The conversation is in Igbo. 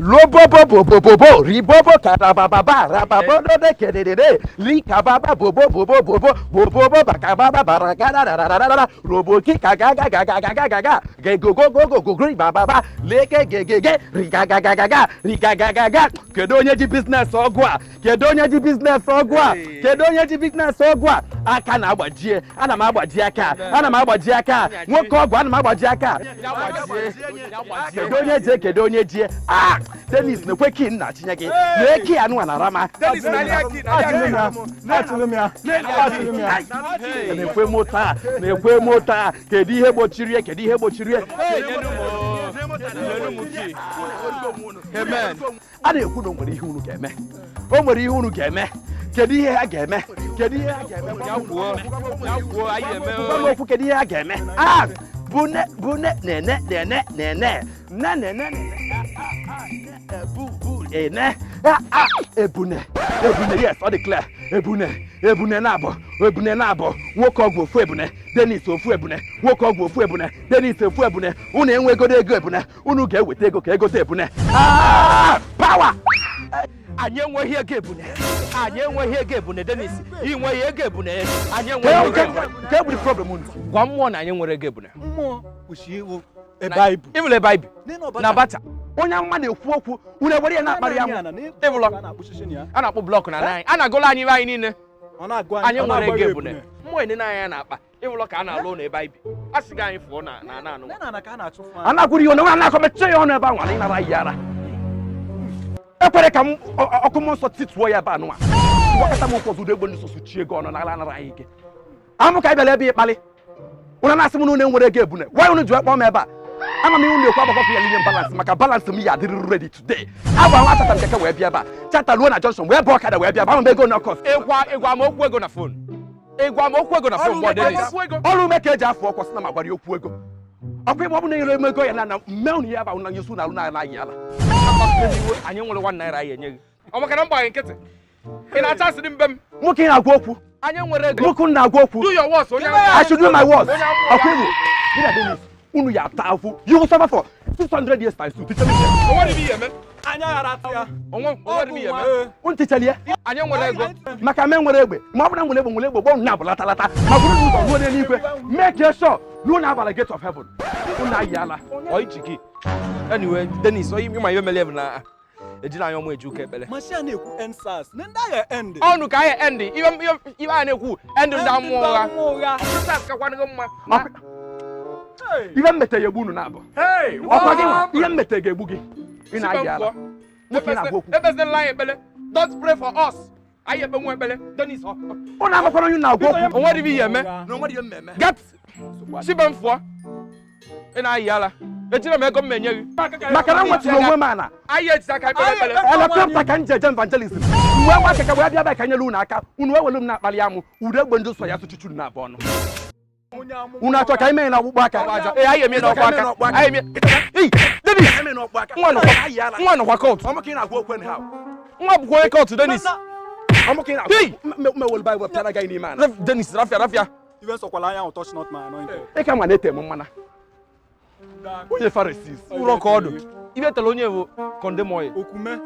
Lobobobobobobo ribobo karabababa rababodode kededede likababa bobobobobobo bobobo bakababa barakadadadadadada roboki kagagagagagagaga gegogogogogo bababa leke gegege rigagagagaga rigagagaga. Kedu onye ji business ọgwụ a? Kedu onye ji business ọgwụ a? Kedu onye ji business ọgwụ a? Aka na-agbajie, ana m agbaji aka, ana m agbaji aka nwoke ọgwụ, ana m agbaji aka. Kedu onye jie? Kedu onye jie? Ah, Dennis, na-ekwe ki nna chinye gị na eki anụ na rama. Achịlụ m ya, achịlụ m ya. Na-ekwe moto a, na-ekwe moto a. Kedu ihe gbochiri ya? Kedu ihe gbochiri ya? Amen. A na-ekwu na o nwere ihe unu ga-eme, o nwere ihe unu ga-eme. Kedu ihe ha ga-eme? Kedu ihe ha ga-eme? Ya kwuo, ya kwuo, anyị eme. Gwa m okwu, kedu ihe ha ga-eme? Ah, bune bune nene nene nene nne nene nene ah, ah, ah, bu bu ene ah, ah, ebune ebune. Yes, ọ dị clear. Ebune ebune na-abọ, ebune na-abọ. Nwoke ọgwụ ofu ebune, Dennis ofu ebune, nwoke ọgwụ ofu ebune, Dennis ofu ebune. Unu enwegodo ego ebune, unu ga-eweta ego ka egote ebune. Ah, power! Anyị enweghị ego ebune, anyị enweghị ego ebune. Dennis, ị nweghị ego ebune, anyị enweghị ego ebune. Ke bụ problem unu? Gwa mmụọ na anyị nwere ego ebune. Mmụọ kwụsị iwu ebe anyị bụ. Ịbụla ebe anyị bi na Abacha. Onye amụma na-ekwu okwu, unu ewere ya na-akparị ya. Ịbụlọ a na-akpụ block na anyị a na-agụlụ anyị ibe anyị niile. Anyị nwere ego ebune. Mmụọ enene anyị na-akpa ịbụlọ ka a na-alụ ụlọ ebe anyị bi, a sị gị anyị fụọ na na na anụ. A na-akwụrụ ihe onye na-akọ, mechie ya ọnụ ebe ahụ. Ala ịnara ya ara ekwere ka m ọkụ mmụọ nsọ tituo ya ebe anụnwa gwakọta m okwu ọzọ. Ụdọ egbe ndị sosu chi ego ọnụ n'ala anara anyị ike amụ ka anyị bịara ebe ịkpali ụna na-asị m na unu enwere ego ebune. Gwa unu ji wee kpọọ m ebe a. Ama m ihe unu ekwu agbakọkọ ya n'inye balance, maka balance m ya adịrịrị ready today. Agwa nwa chata m keke wee bịa ebe a, chata ruo na junction wee bụ ọkada wee bịa ebe. Ama m ego na cost. Ịgwa ịgwa m okwu ego na phone, ịgwa m okwu ego na phone mgbe Dennis. Ọrụ ume ka eji afụ ọkwa sị na ma gwara ya okwu ego ọkwa ịgba ọ bụ na nyere m ego ya na na mme unu ya bụ na nyesu na alụ na anaghị ala. Anyị nwere 1 naira anyị enye gị ọ maka na m gbaghị nkịtị, ị na-acha asịrị mbe m. Nwoke na-agwa okwu. Anyị nwere ego. Nwoke na-agwa okwu. Do your worst, onye. I should do my worst. Ọkwa ịbụ gị na Dennis, unu ya ata afụ. You will suffer for 600 years times two. Teacher me. Onwere ibe ihe eme. Anya ghara atụ ya. Onwe onwere ibe ihe eme. Unu tichalie. Anyị nwere ego. Maka me nwere egbe, ma ọ bụrụ na nwere egbe, nwere egbe gbọ na abụ lata lata ma bụrụ ụzọ ruo n'eluigwe. Make sure na unu abala gate of heaven, unu ayala. Ọ iji gị. Anyway, Dennis, onye ịma ihe mere bụ na ejila anya ọmụ eji ụka ekpere. Machine a na-ekwu EndSARS na ndị agha end. Ọnụ ka anyị end ihe ihe a na-ekwu end ndị amụma ụgha. Ụgha. SARS kakwanụghị mma. Ihe mmete ya egbu unu na-abụ ọkwa gị nwa, ihe mmete ga-egbu gị. Ị na-ayị ala, nwoke na-agwa okwu. Ebezila anyị ekpere. Don't pray for us. Anyị ekpe nwa ekpere, Dennis. Unu amakwara onye na-agwa okwu. O nwere ibe ihe eme. Na onwere ihe mmemme. Get sibe m fụọ. Ị na-ayị ala, ejiri m ego m enye gị. Maka na m nwetụrụ onwe m ana. Anyị ejizi aka ekpere ekpere. Helicopter ka m ji eje evangelism mgbe nwa keke wee bịa bịa ka nyere unu aka. Unu wee welu m na-akpali amụ ude egbe ndị nsọ ya sụchichu na abụ ọnụ. Unu achọ ka anyị mee na ọkpụkpụ aka? Ee, anyị emie n'ọkwa aka, anyị emie. Ei, Dennis, nwa nọkwa, nwa nọkwa cult. Nwa bụkwa onye cult, Dennis. Hey! Mewelu Baịbụl pịara gị n'ime ana. Dennis, rafia rafia. Iwe sọkwala anya ahụ, touch not my anointed. Ị ka nwa na-ete m mmana onye Pharisees. Ụrọ ka ọdụ ibe tere onye bụ condemn oil. Okwume.